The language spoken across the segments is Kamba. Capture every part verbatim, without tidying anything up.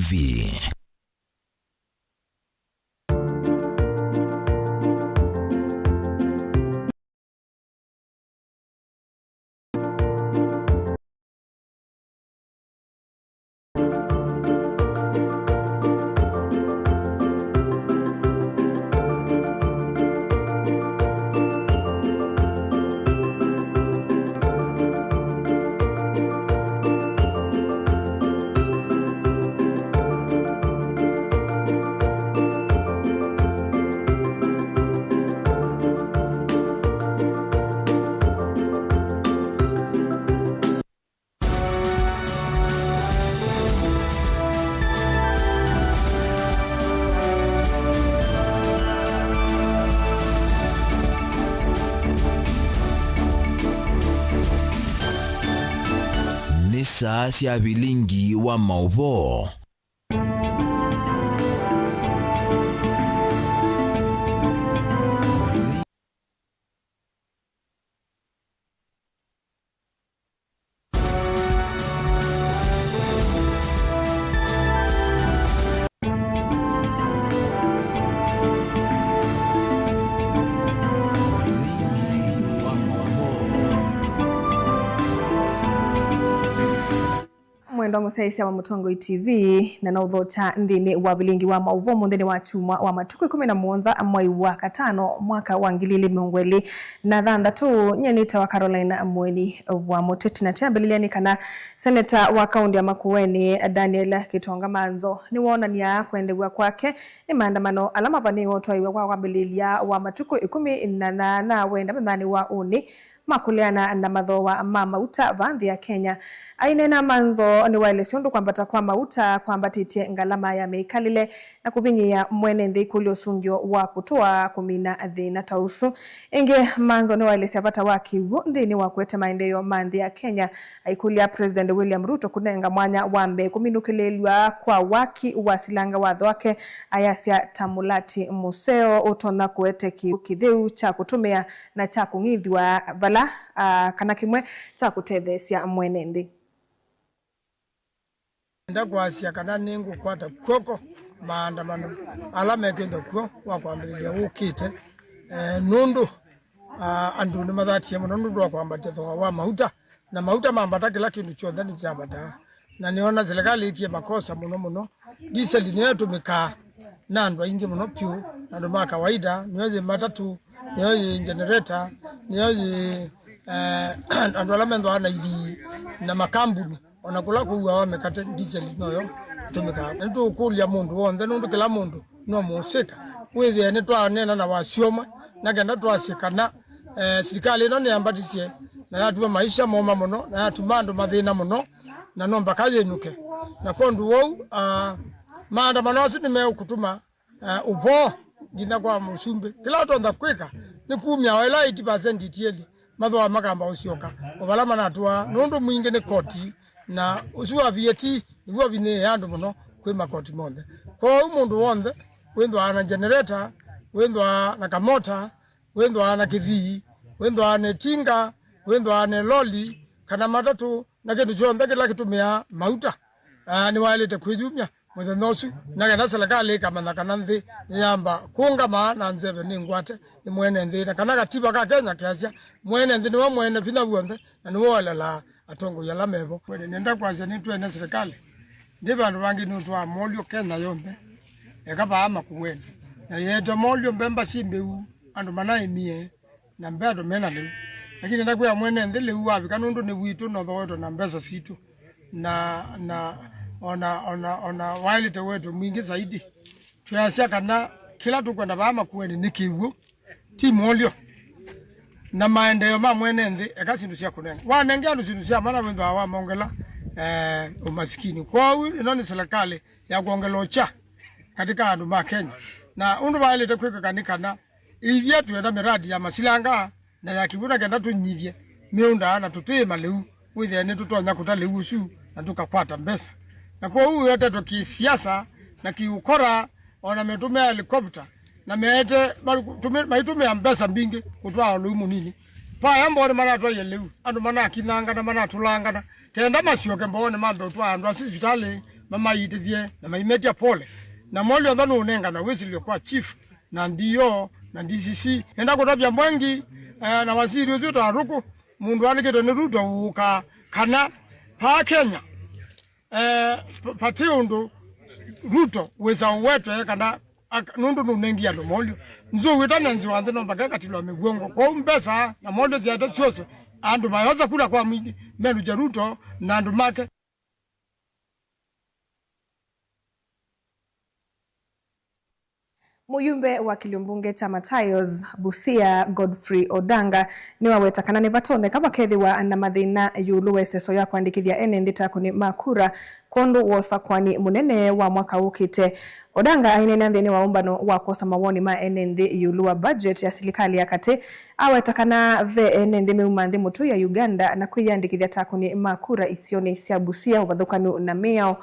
V. Nĩ saa sya vilingi wa maũvoo. Mwendwa mũsyaĩĩsya wa Mũtongoi T V, na naũthokya nthĩnĩ wa vilingi wa maũvoo mũnthĩnĩ wa kyumwa wa matukũ ĩkũmi na mũonza mwai wa katano mwaka wa ngili ili mĩongo ĩlĩ na thanthatũ. Nyie nĩtawa Caroline Mweni wa Mũteti, na kyambĩlĩlya nĩ kana seneta wa kaũntĩ ya Makueni Daniel Kitonga Manzo nĩwoonany'a kwendew'a kwake nĩ maandamano ala mavanĩĩwe ũtwaiwe kwa kwambĩlĩlya wa matukũ ĩkũmi na nyanya wenda mũthenyanĩ wa ũnĩ ma kũleana na mathooa ma mauta vaa nthĩ ya Kenya. Aineena, Manzo nĩwaelesya ũndũ kwambata kwa mauta kwambatĩtye ngalama ya mĩkalĩle na kũvinyĩĩa mwene nthĩ ĩkũlya ũsũngĩo wa kũtũa kũmina thĩna ta ũsu. Ĩngĩ, Manzo nĩwaelesya vata wa kĩw'ũ nthĩnĩ wa kũete maendeeo ma nthĩ ya Kenya, aikũlya President William Ruto kũnenga mwanya wa mbee kũminũkĩlĩĩlw'a kwa waki wa silanga watho wake, ayasya ta mũlati mũseo ũtonya kũete kĩw'ũ kĩtheu kya kũtũmĩa na kya kũng'ithw'a vala, ah, kana kĩmwe kya kũtetheesya mwene nthĩ. Nenda kwasya kana nĩngũkwata kw'oko maandamano ala mekwĩthwa kw'o wa kwambĩlĩlya ũkĩte, eh, nũndũ, ah, andũ nĩmathatie mũno nũndũ wa kwambatya thooa wa mauta, na mauta mambata, kĩla kĩndũ kyonthe nĩkyambataa. Na nĩona serikali ĩkie makosa mũno mũno. Ndiseli nĩyo ĩtũmĩkaa na andũ aingĩ mũno vyũ, na andũ ma kawaida, nĩyo yĩ matatũ, nĩyo yĩ generator, nĩyo yĩ, eh, andũ ala methĩawa na ithii na makambuni, ona kũla kũuawa mĩkate, ndiseli noyo ĩtũmĩkaa. Na nĩtũũkũlya mũndũ w'onthe, nũndũ kĩla mũndũ no mũsika, wĩthĩe nĩtwaneena na wasya ũmwe, na kenda twasye kana, eh, silikalĩ ĩno nĩyambatisye na yatuma maisha moma mũno, na yatuma andũ mathĩna mũno, na no mbaka yĩnũke. Na kwondũ wou, ah, maandamano asu nĩmeũkũtuma, ah, ũvoo nginya kwa mũsumbĩ. Kĩla ũtonya kwĩka nĩ kumya o ĩla eighty percent itielye, mathooa makamba ũsyoka o vala manatũaa, nũndũ mwingĩ nĩ koti, na ũsu wa V A T nĩw'o ũvinyĩĩe andũ mũno kwĩ makoti monthe. Kwoou mũndũ w'onthe wĩthwaa na generator, wĩthwaa na kamota, wĩthwaa na kĩthii, wĩthwaa na ĩtinga, wĩthwaa na loli, kana matatũ, na kĩndũ kyonthe kĩla kĩtũmĩaa mauta, ah, nĩwaĩlĩte kwĩyumya mũthenya ũsu, na kenda serikali ĩkamanya kana nthĩ nĩyamba kũũngama na nzeve nĩ ngwate nĩ mwene nthĩ, na kana katiba ka Kenya keasya mwene nthĩ nĩwe mwene vinya w'onthe, na nĩwe ũelelaa atongoi ala mevo. Kweli nenda kwasya nĩtwene serikali, ndi vandũ vangĩ nũtwaa molyo Kenya yonthe, eka vaa Makueni. Na yeete molyo, mbemba syĩ mbĩu, andũ manaĩmie, na mbee andũ mena lĩu. Lakini nenda kwĩa mwene nthĩ lĩu wavika nũndũ nĩ witũ na ũthooetwe na mbesa sitũ. Na, na, ona, ona, ona waĩlĩte wetwe mwingĩ zaidi. Twĩasya kana kĩla tũkwenda vaa Makueni nĩ kĩw'ũ, ti molyo. Na maendeeo ma mwene nthĩ, eka syĩndũ sya kũnenga. Wanenge andũ syĩndũ sya mana wĩthĩawa wamongela, eh, ũmasikini. Kwoou ĩno nĩ serikali ya kwongela ũkya katika andũ ma Kenya. Na ũndũ vaĩlĩte kwĩkĩka nĩ kana ithya twenda miradi ya masilanga na ya kĩw'ũ na kenda tũnyithye mĩũnda na tũtĩĩma lĩu, wĩthĩe nĩtũtonya kũta lĩu ũsu na tũkakwata mbesa. Na kwoou wetetwe kĩsiasa na kĩũkora, o na metũmĩa helikopta, na meete, maitũmĩa mbesa mbingĩ kũtwaa o lĩu mũnini. Vaya Mbooni manatwaie lĩu, andũ manakinyangana, manatũlangana, kenda masyoke Mbooni mambe ũtwaa andũ asu sivitalĩ, Mamaitĩthye na maimetya pole. Na Molyo onthe nũũnengana wĩsilĩlo kwa chief na D O na D C C. Nenda kũtavya Mwangi, eh, na wasili ũsu ta Ruku, mũndũ alikĩtwe nĩ Ruto ũũkaa kana paa Kenya, eh, pa-, pati ũndũ Ruto wĩsa ũwetwe kana ak-, nũndũ nũnengie andũ Molyo. Nzũwĩta na nzĩ wa nthĩ no mpaka ĩkatilwa mĩw'ongo. Kwoou mbesa na Molyo syaete syoswe, andũ mayosa kula kwa mwingĩ, melũkye Ruto na andũ make. Mũyumbe wa kĩlio mbunge kya Matayos, Busia, Godfrey Odanga, nĩwaweta kana nĩvatonyeka vakethĩwa na mathĩna ĩũlũ wa ĩseso ya kũandĩkĩthya ene nthĩ takũnĩ ma kura kwondũ wa ũsakwani mũnene wa mwaka ũkĩte. Odanga aineena nthĩnĩ wa ũmbano wa kwosa mawoni ma ene nthĩ ĩũlũ wa budget ya silikalĩ ya katĩ, aweta kana ve ene nthĩ meuma nthĩ mũtũi ya Uganda na kwĩyandĩkĩthya takũnĩ ma kura isionĩ sya Busia ũvathũkanu na mĩao.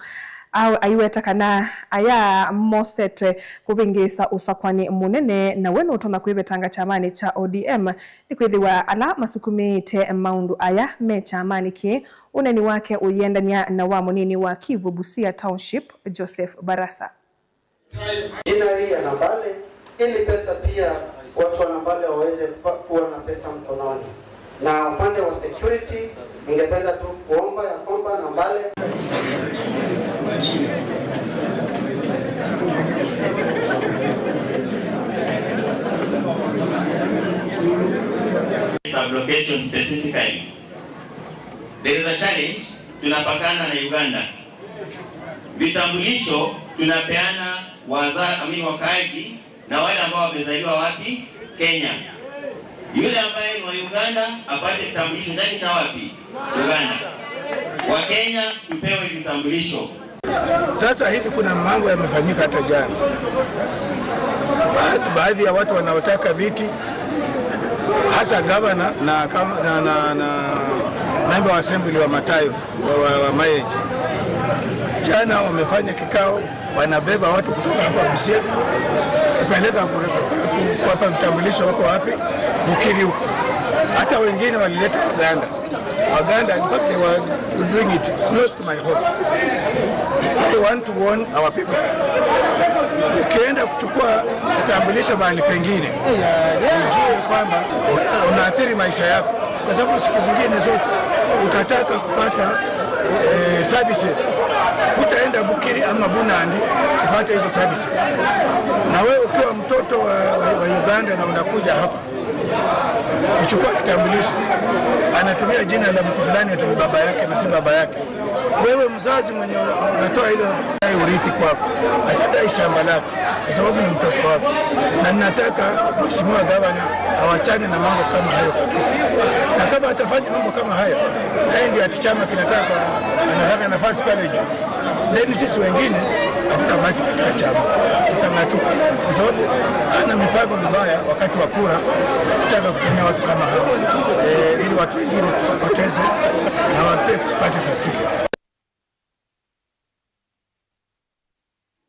Au-, aiweta kana aya mosetwe kũvĩngĩĩsa ũsakwani mũnene, na we nũtonya kwĩvetanga kyamanĩ kya O D M, nĩkwĩthĩwa ala masukumĩĩte maũndũ aya me kyamanĩ kĩĩ. Ũneeni wake ũyĩendany'a na wa mũnini wa Kivu Busia Township, Joseph Barasa. Jina hii ya Nambale, ili pesa pia watu wa Nambale waweze kupa-, kuwa na pesa mkononi. Na upande wa security, ningependa tu kuomba ya kwamba Nambale Sub-location specifically. There is a challenge, tunapakana na Uganda. Vitambulisho tunapeana waza-, I mean, wakaaji na wale ambao wamezaliwa wapi? Kenya. Yule ambaye ni wa Uganda apate kitambulisho chake cha wapi? Uganda. Wa Kenya tupewe vitambulisho. Sasa hivi kuna mambo yamefanyika hata jana. Baadhi, baadhi ya watu wanaotaka viti, hasa gavana na, na, na, na member wa assembly wa Matayo, wa, wa, wa Mayenje. Jana wamefanya kikao, wanabeba watu kutoka hapa Busia kupeleka kure-, ku-, kuwapa vitambulisho wako wapi? Bukiri huko. Hata wengine walileta Uganda. Waganda, in fact, they were doing it close to my home. I want to warn our people. Ukienda kuchukua kitambulisho mahali pengine, ujue kwamba una-, unaathiri maisha yako, kwa sababu siku zingine zote utataka kupata, eh, services. Utaenda Bukiri ama Bunandi kupata hizo services. Na wewe ukiwa mtoto wa, wa, wa Uganda na unakuja hapa, kuchukua kitambulisho, anatumia jina la mtu fulani ati ni baba yake na si baba yake. Wewe mzazi mwenye unatoa ile, urithi kwako, atadai shamba lako kwa sababu ni mtoto wako. Na ninataka mheshimiwa gavana awachane na mambo kama hayo kabisa. Na kama atafanya mambo kama hayo, na yeye ndiye ati chama kinataka, anataka nafasi pale juu, then sisi wengine hatutabaki katika chama, tutang'atuka, kwa sababu ana mipango mibaya wakati wa kura ya kutaka kutumia watu kama hao, eh, ili watu wengine tusipoteze na wa-, pia tusipate certificates.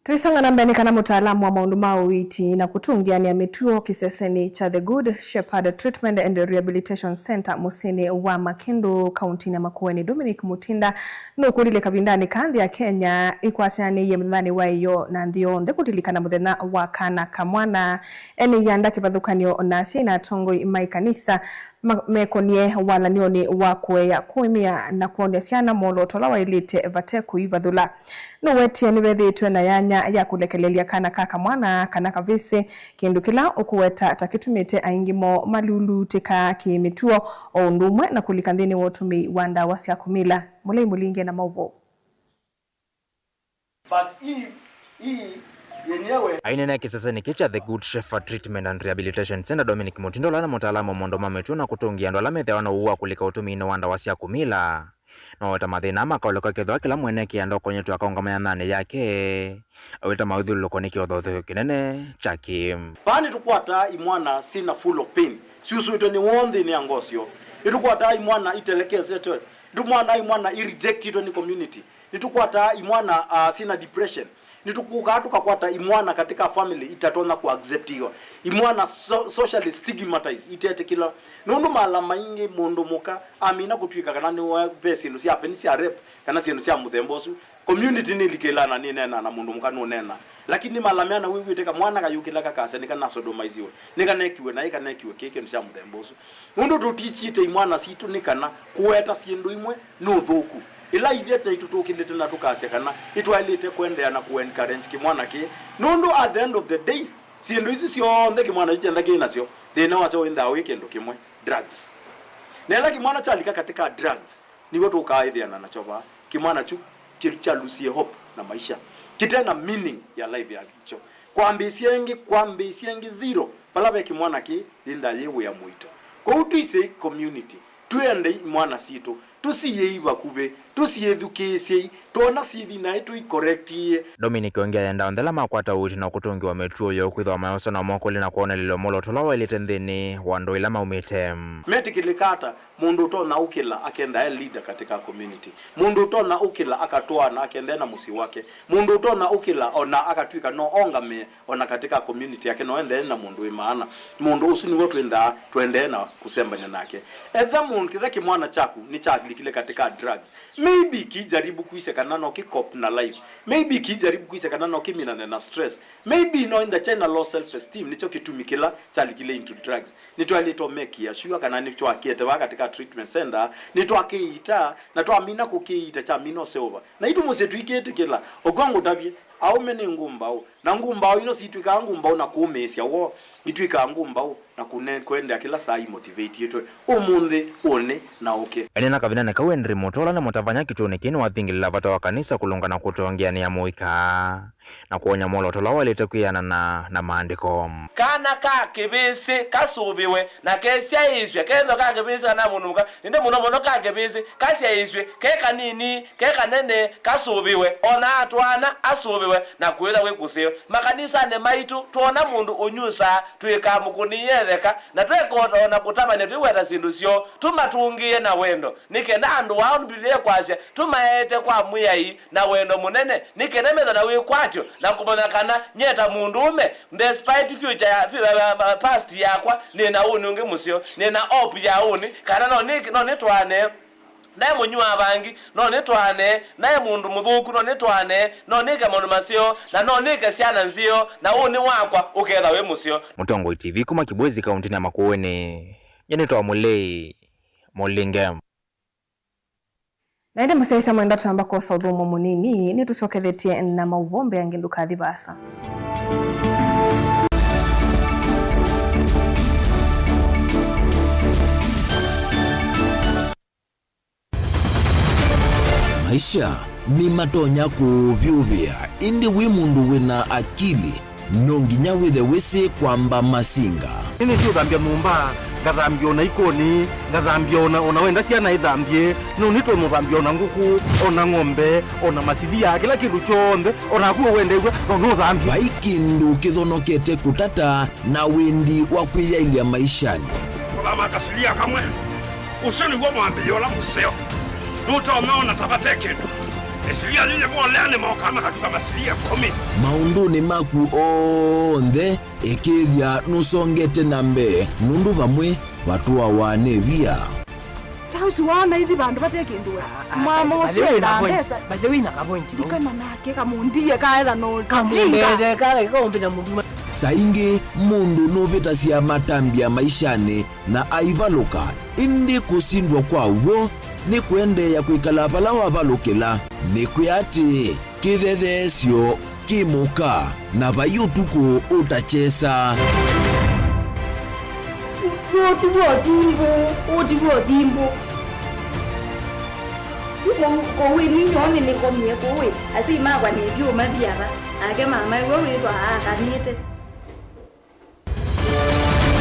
Tũisonga na mbee, nĩ kana mũtaalamu wa maũndũ ma ũiiti na kũtũngĩanĩa mĩtuo kĩsesenĩ kya The Good Shepherd Treatment and Rehabilitation Center mũsyĩnĩ wa Makĩndũ, kauntinĩ ya Makueni, Dominic Mutinda, nũkũlilye kavindanĩ ka nthĩ ya Kenya ĩkwatĩanĩie mũthenyanĩ wa ĩyoo na nthĩ yonthe kũlilikana mũthenya wa kana kamwana. Ene ianda kĩvathũkany'o na asyai na atongoi ma ĩkanisa ma-, mekonie walany'onĩ wa kũea, kũĩmĩa na kwony'a syana mwolooto ũla waĩlĩte vate kũivathũla. Nũwetie nĩvethĩĩtwe na yanya ya kũlekelelya kana ka kamwana kana kavĩsĩ, kĩndũ kĩla ũkũweta ta kĩtumĩte aingĩ moo malulutĩka kĩ-mĩtuo, o ũndũ ũmwe na kũlika nthĩnĩ wa ũtũmĩi wa ndawa sya kũmila. Mũlei Mũlinge na maũvoo. But hii, hii yenyewe. Aineenea kĩsesenĩ kĩ kya The Good Shepherd Treatment and Rehabilitation Center, Dominic Mutinda, ũla nĩ mũtaalamu wa maũndũ ma mĩtuo na kũtũngĩa andũ ala methĩawa na ũwau wa kũlika ũtũmĩinĩ wa ndawa sya kũmila, noweta mathĩna aa makaolekwa kethĩwa kĩla mwene kĩanda ũkonyetwe akaũngama yathanĩ yake, aweta maũthyũlũlũko nĩ kĩothothyo kĩnene kya kĩ. Vaa nĩtũkwataa imwana syĩna full of pain, syusũĩtwe nĩ woo nthĩnĩ ya ngoo syoo. Nĩtũkwataa imwana itelekesetwe. Nĩtũkwataa imwana i rejectitwe nĩ community. Nĩtũkwataa imwana, ah, syĩna depression. Nĩtũkũkaa tũkakwata imwana katika family itatonya kũacceptiwa. Imwana so-, socially stigmatized, itetĩkĩlwa. Nũndũ maala maingĩ mũndũ mũka amina kũtw'ĩka kana nĩwe ve syĩndũ sya peni sya rape kana syĩndũ sya mũthemba ũsu, Community nĩlikĩlaa na nĩneenaa na mũndũ mũka nũneenaa. Lakini nĩmalamea na wĩw'ĩte kamwana kayũkĩla kakasya nĩkanasodomaisiwe, nĩkanekiwe naĩ, kanekiwe kĩĩ kĩndũ kya mũthemba ũsu. Nũndũ tũtikyĩte imwana sitũ nĩ kana kũweta syĩndũ imwe nĩ ũthũku. Ĩla ithyĩ naitũ tũkĩlĩte na tũkasya kana nĩtwaĩlĩte kũendeea na kũencourage kĩmwana kĩĩ. Nũndũ at the end of the day, syĩndũ isu syonthe kĩmwana kyu kyenda kĩ nasyo, thĩna wakyo wĩnthaa wĩ kĩndũ kĩmwe, drugs. Na ĩla kĩmwana kyalika katika drugs, nĩw'o tũkaaĩthĩana nakyo vaa. Kĩmwana kyu kĩ-, kyalusie hope na maisha. Kĩte na meaning ya life yakyo. Kwambĩĩsya ĩngĩ, kwambĩĩsya ĩngĩ zero. Vala ve kĩmwana kĩ, yĩnthaa yĩ wĩa mũito. Kwoou twĩsei community, twĩendei imwana sitũ, tũsiĩei vakuvĩ, tũsiĩthukĩĩsyei, twona sithi naĩ tũicorrectie. Dominic Ongea enda onthe ala makwata ũiiti na kũtũngĩwa mĩtuo yoo kwĩthĩwa mayosa na mokũlĩ na kwonelelwa mwolooto ũla waĩlĩte nthĩnĩ wa ndũũ ila maumĩte. Metĩkĩlĩka ata? Mũndũ ũtonya ũkĩla akenda e leader katika community. Mũndũ ũtonya ũkĩla akatwaana akenda ena mũsyĩ wake. Mũndũ ũtonya ũkĩla ona akatw'ĩka no ongamĩe ona katika community yake, no endeee na mũndũ wĩ maana. Mũndũ ũsu nĩw'o twĩnthaa tũendee na kũsembany'a nake. Etha mũndũ, ketha kĩmwana kyaku nĩkyalikile katika drugs, maybe kĩijaribu kwĩsya kana no kĩ cope na life. Maybe kĩijaribu kwĩsya kana no kĩminane na stress. Maybe no ĩntha kyaĩ na low self esteem, nĩkyo kĩtumi kĩla kyalikile into drugs. Nĩtwaĩlĩte ũmekĩa sure kana nĩtwakĩete vaa katika treatment center, nĩtwakĩiita, na twamina kũkĩiita kyamina ũseũva. Naitũ mũsyĩ tũikĩtĩkĩla, ũkw'a ngũtavye, aũme nĩ ngũmbaũ, na ngũmbaũ ino sitw'ĩkaa ngũmbaũ na kũũmĩĩsya woo, itw'ĩkaa ngũmbaũ na kũne-, kũendea kĩla saa imotivatĩtwe ũmũnthĩ, ũnĩ, na ũkĩ. Eneena kavindanĩ kau, Henry Mutola nĩ mũtavany'a kĩtuonĩ kĩĩ nĩwathingĩlĩla vata wa kanisa kũlũnga na kũtongeanĩa mũika na kũony'a mwolooto ũla waĩlĩte kwĩanana na Maandĩko. Kana ka kĩvĩsĩ kasũvĩwe na kesyaĩĩsw'e, kethĩwa ka kĩvĩsĩ kana mũndũ mũka, ĩndĩ mũno mũno ka kĩvĩsĩ kasyaĩĩsw'e, ke kanini, ke kanene, kasũvĩwe, o na atwaana asũvĩwe na kwĩthwa wĩ kũseo. Makanisanĩ maitũ, twona mũndũ ũnyusaa, twĩkaa mũkũnĩĩe etheka, na twekota o na kũtavany'a twĩweta syĩndũ syoo, tũmatũngĩĩe na wendo, nĩ kenda andũ aa, ũndũ Mbivilia ĩkwasya, tũmaete kwa Mwĩai na wendo mũnene, nĩ kenda methwe na wĩkwatyo na kũmanya kana nyie ta mũndũũme, despite future ya, fu-, uh, uh, past yakwa, nĩ na ũnĩ ũngĩ mũseo, nĩ na hope ya ũnĩ, kana no nĩ, no nĩtwaane. Naĩ mũnywi wa vangi, no nĩtwaane. Naĩ mũndũ mũthũku, no nĩtwaane. No nĩke maũndũ maseo, na no nĩke syana nzeo, na ũnĩ wakwa ũkethwa wĩ mũseo. Mũtongoi T V kuma Kibwezi, kaũntĩnĩ ya Makueni. Nyie nĩtawa Mũlei Mũlinge. Na ĩndĩ mũsyaĩĩsya mwenda twamba kwosa ũthũmũo mũnini, nĩtũsyokethetye na maũvoo mbeange, ndũkathi vaasa. Maisha nĩmatonya kũũvyũvĩa, ĩndĩ wĩ mũndũ wĩ na akili, no nginya wĩthe wĩsĩ kwamba masinga. Nĩnĩsĩ ũthambya nyũmba, ngathambya o na ikoni, ngathambya o na, o na wenda syana ithambye, no nĩtonya ũthambya o na ngũkũ, o na ng'ombe, o na masilia, kĩla kĩndũ kyonthe, o naku ũwendeew'a, no nũthambye. Vai kĩndũ kĩthonokete kũtata na wendi wa kwĩyaĩlya maishanĩ. Kũthama kasilia kamwe. Ũsu nĩw'o mwambĩĩo ũla mũseo. Nũtonya ona ta vate kĩndũ. Ĩsilia yĩyĩvolea nĩmokaa makatuka masilia ĩkũmi. Maũndũnĩ maku onthe, ĩkĩĩthya nũsongete na mbee, nũndũ vamwe vatũawa nĩ via. Ta ũsu waona ithi vandũ vate kĩndũ we. Ah, ah, mwamo by the ũsu way, enda na point, mbesa. By the way, na ka point, no? Ndikana nake kamũndie kaetha no. Kamũndie, jinga. Kala kaumbina mũndũ. Saa ingĩ mũndũ nũvĩtasya matambya maishanĩ na aivalũka, ĩndĩ kũsindwa kwa w'o nĩ kũendeea kwĩkala vala wavalũkĩla. Nĩkwĩa atĩ kĩthetheesyo kĩ mũka, na vai ũtukũ ũtakyesa. Ũũ ti w'o thimbũ, ũũ ti w'o thimbũ. Yu kũu, kũu ĩ ninyoo nĩnĩkomie kũu ĩ, asyai makwa nĩndiũmathi ava, nake mama ĩwe wĩthwa aakanĩte.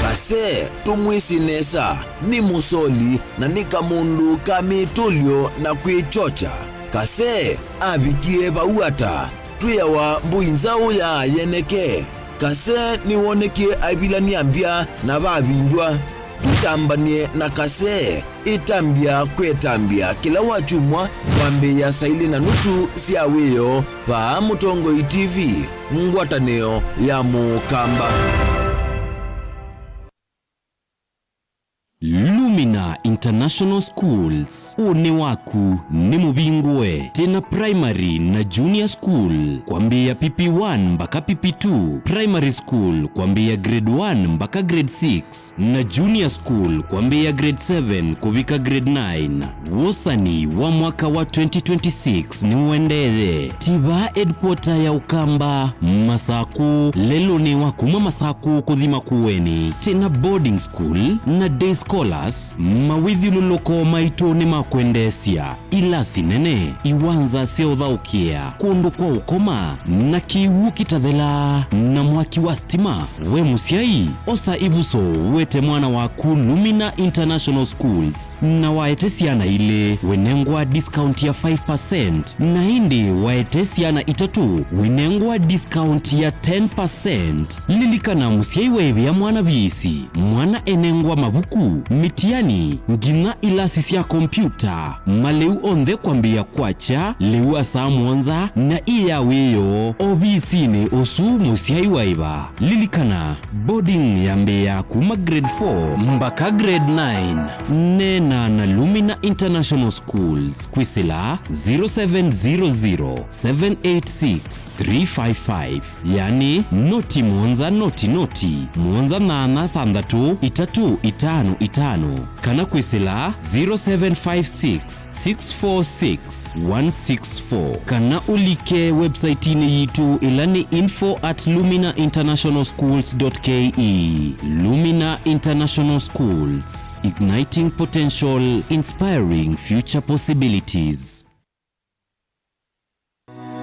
Kase, tũmwĩsĩ nesa, nĩ mũsoli na nĩ kamũndũ ka mĩtũlyo na kwĩkyokya. Kase avikie vau ata? Twĩawa mbũi nzaũ ya yeneke. Kase nĩwonekie aivilany'a mbya na vavindw'a. Tũtambany'e na Kase. Ĩtambya kwĩ ĩtambya kĩla wakyumwa kwambĩĩa saa ilĩ na nusu sya wĩoo vaa Mũtongoi T V, ngwatanĩo ya Mũkamba. Luma Lumina International Schools, ũnĩ waku nĩ mũvingũe. Twĩna primary na junior school kwambĩĩa P P one mpaka P P two, primary school kwambĩĩa grade one mpaka grade six, na junior school kwambĩĩa grade seven kũvika grade nine. Wosani wa mwaka wa twenty twenty-six nĩũendee. Tiva headquarter ya Ũkamba, Masakũ, lelũnĩ wa kuma Masakũ kũthi Makueni. Twĩna boarding school na day scholars, mawĩthyũlũlũko maitũ nĩ ma kwendeesya. Ilasi nene, iwanza sya ũthaũkĩa, kũndũ kwa ũkoma, na kĩw'ũ kĩtathelaa, na mwaki wa sitima. We mũsyai, osa ĩvuso ũete mwana waku Lumina International Schools, na waete syana ilĩ, wĩnengwa discount ya five percent, na ĩndĩ waete syana itatũ, wĩnengwa discount ya ten percent. Lilikana, mũsyai waĩvĩa mwana viisi, mwana enengwa mavuku, mĩtiani, nginya ilasi sya kompyuta. Malĩu onthe kwambĩĩa kwakya lĩu asaa mũonza na ĩ ya wĩoo ovisinĩ ũsu mũsyai waĩva. Lilikana, boarding yambĩĩa kuma grade four mpaka grade nine. Neena na Lumina International Schools kwĩsĩla zero seven zero zero, seven eight six, three five five. Yani, noti mũonza noti noti, mũonza nyanya thanthatũ itatũ itano itano, kana kwĩsĩla zero seven five six, six four six, one six four, kana ũlike website-inĩ yitũ ĩla nĩ info at lumina international schools dot K E. Lumina International Schools, igniting potential, inspiring future possibilities.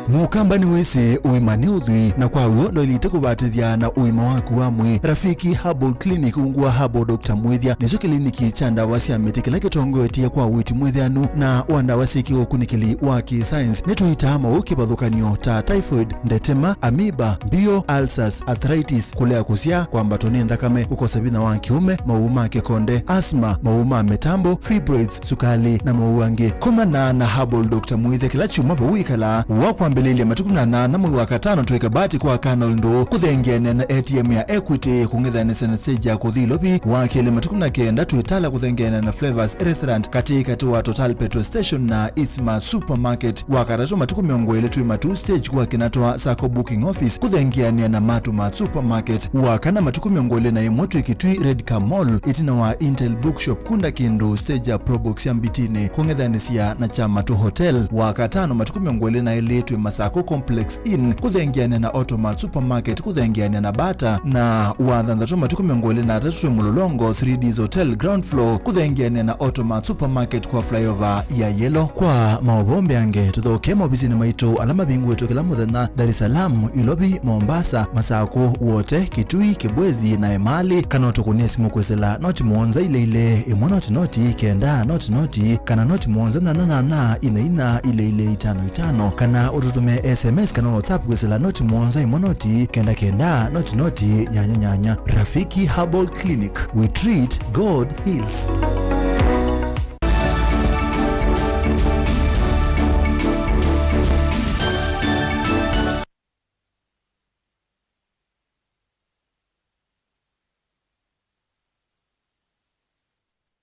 Mũkamba nĩwĩsĩ ũima nĩ ũthwii, na kwa w'o ndwaĩlĩte kũvatĩthya na ũima waku wa mwĩĩ. Rafiki Herbal Clinic, ungu wa Herbal Doctor Mwĩthya, nĩkyo kĩliniki kya ndawa sya mĩtĩ kĩla kĩtongoetye kwa ũiiti mwĩthĩanu na wa ndawa syĩkĩwe ũkunĩkĩli wa kĩ-science. Nĩtũitaa maũũ kĩvathũkany'o ta typhoid, ndetema, amoeba, mbio, ulcers, arthritis, kũlea kũsyaa, kwambatwa nĩ nthakame, kũkosa vinya wa kĩũme, maũũ ma kĩkonde, asthma, maũũ ma mĩtambo, fibroids, sukali, na maũũ angĩ. Komana na Herbal Doctor Mwĩthya kĩla kyumwa vau wĩkalaa. Wa kwambĩlĩlya matukũ na nyanya mwei wa katano twĩka bahati kwa Colonel Ndũũ kũthengeanĩa na A T M ya Equity kũng'ethanĩsya na stage ya kũthi Ilovi. Wa kelĩ matukũ na kenda twĩtala kũthengeanĩa na Flavors Restaurant katĩ katĩ wa Total Petrol Station na Isma Supermarket. Wa katatũ matukũ mĩongo ĩlĩ twĩ Matuu stage kwa Kinatwa Sacco Booking Office kũthengeanĩa na Matumat Supermarket. Wa kana matukũ mĩongo ĩlĩ na ĩmwe twĩ Kitui Red Car Mall ĩtina wa Intel Bookshop kunda kĩndũ stage ya Probox ya Mbitinĩ kũng'ethanĩsya na Kyamatu Hotel. Wa katano matukũ mĩongo ĩlĩ na ĩlĩ twĩ Masako Complex Inn kũthengeanĩa na Automat Supermarket kũthengeanĩa na Bata, na wa thanthatũ matukũ mĩongo ĩlĩ na atatũ twĩ Mũlolongo three Ds Hotel ground floor kũthengeanĩa na Automat Supermarket kwa flyover ya Yellow. Kwa maũvoo mbeange, tũthoke maovisinĩ maitũ ala mavingũĩtwe kĩla mũthenya, Dar es Salaam, Ilovi, Mombasa, Masako, Wote, Kitui, Kibwezi, na Emali, kana ũtũkũnĩe simũ kwĩsĩla noti mũonza ilĩ ilĩ, ĩmwe noti noti, kenda noti noti, kana noti mũonza nyanya nyanya, ina ina, ilĩ ilĩ, itano itano, kana ũtũtũmĩe S M S kana WhatsApp kwĩsĩla noti mũonza ĩmwe noti, kenda kenda, noti noti, nyanya nyanya. Rafiki Herbal Clinic, we treat, God heals.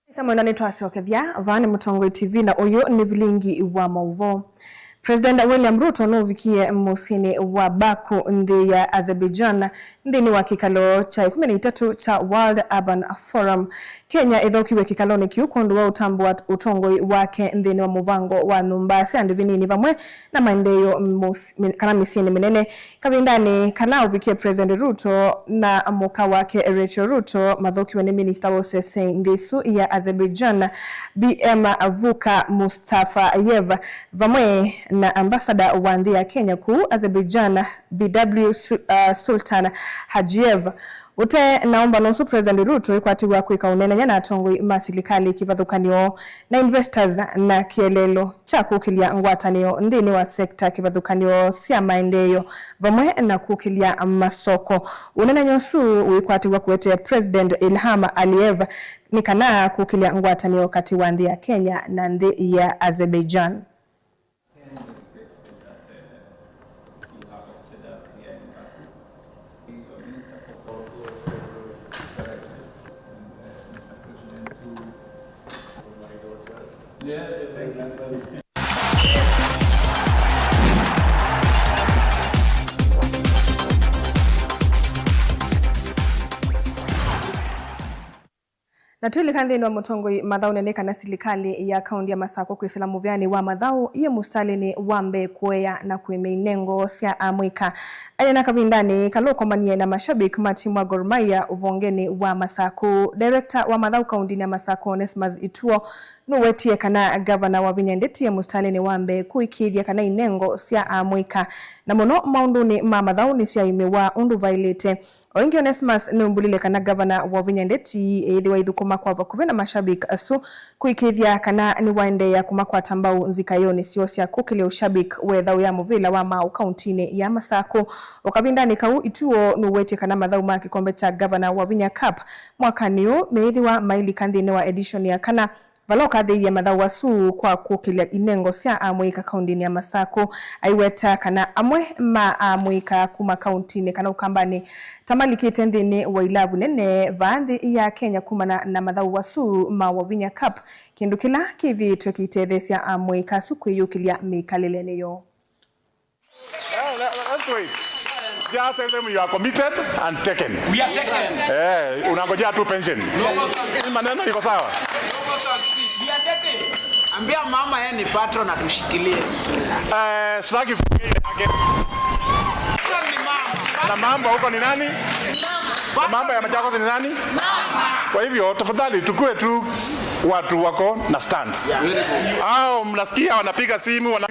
Nĩsa mwenda nĩtwasyokethya. Vaa nĩ Mũtongoi T V na ũyũ nĩ vilingi wa maũvoo. President William Ruto nũvikie mũsyĩnĩ wa Baku, nthĩ ya Azerbaijan, nthĩnĩ wa kĩkalo kya ĩkũmi na itatũ kya World Urban Forum. Kenya ĩthokiw'e kĩkalonĩ kĩu kwondũ wa ũtambũa ũtongoi wake nthĩnĩ wa mũvango wa nyũmba sya andũ vinini vamwe na maendeeo mĩs-, mĩ-, kana mĩsyĩnĩ mĩnene. Kavindanĩ kala ũvikie, President Ruto na mũka wake Rachel Ruto mathokiwe nĩ minista wa ũsese nthĩ ĩsu ya Azerbaijan, B M Vuka Mustafayev, vamwe na ambassador wa nthĩ ya Kenya kũu Azerbaijan, B W Su-, uh, Sultan Hajiev. Ũte na ũmbano ũsu, President Ruto ĩkwatĩw'a kwĩka ũneenany'a na atongoi ma silikalĩ kĩvathũkany'o na investors na kĩeleelo kya kũkĩlya ngwatanĩo nthĩnĩ wa sekta kĩvathũkany'o sya maendeeo vamwe na kũkĩlya masoko. Ũneenany'a ũsu wĩkwatĩw'a kũete President Ilham Aliyev nĩ kana kũkĩlya ngwatanĩo katĩ wa nthĩ ya Kenya na nthĩ ya Azerbaijan. Na twĩlika nthĩnĩ wa mũtongoi mathaũnĩ nĩ kana silikalĩ ya kaũntĩ ya Masakũ kwĩsĩla mũvĩanĩ wa mathaũ yĩ mũsitalĩnĩ wa mbee kũea na kũĩmya inengo sya amũika. Aineena kavindanĩ kala ũkomanie na mashabiki ma timu wa Gor Mahia ũvongenĩ wa Masakũ, director wa mathaũ kaũntĩnĩ ya Masakũ, Onesmus Ituo, nũwetie kana ngavana Wavinya Ndeti e mũsitalĩnĩ wa mbee kũĩkĩĩthya kana inengo sya amũika, na mũno maũndũnĩ ma mathaũ, nĩsyaĩmĩwa ũndũ vaĩlĩte. O ĩngĩ, Onesmus nĩumbũlile kana ngavana Wavinya Ndeti eĩthĩwa aithũkũma kwa vakuvĩ na mashabiki asu kũĩkĩĩthya kana nĩwaendeea kũmakwata mbau nzikayonĩ syoo sya kũkĩlya ũshabiki wa ĩthaũ ya mũvĩla wa maaũ kaũntĩnĩ ya Masakũ. O kavindanĩ kau, Ituo nũwetie kana mathaũ ma kĩkombe kya Governor Wavinya Cup mwakanĩ ũũ meĩthĩwa mailika nthĩnĩ wa edition ya kana, vala ũkathĩĩie mathaũ asu kwa kũkĩlya inengo sya amũika kaũntĩnĩ ya Masakũ. Aiweta kana amwe ma amũika kuma kaũntĩnĩ kana ũkambanĩ ta malikĩte nthĩnĩ wa ilavu nene vaa nthĩ ya Kenya kumana na mathaũ asu ma Wavinya Cup, kĩndũ kĩla kĩthĩĩtwe kĩitetheesya amũika asu kwĩyũkĩlya mĩkalĩlenĩ yoo. Eh, le-, le-, let's do it. Just tell them you are committed and taken. We are taken. Eh, unangojea tu pension. Hii maneno iko sawa? We are taken. Ambia mama yeye ni patron, atushikilie. Eh, sitaki kuongea ile yake. Patron ni mama. Na mama huko ni nani? Na mama ya Machakos ni nani? Mama. Kwa hivyo, tafadhali tukue tu watu wako na stand. Hao mnasikia wanapiga simu, wana-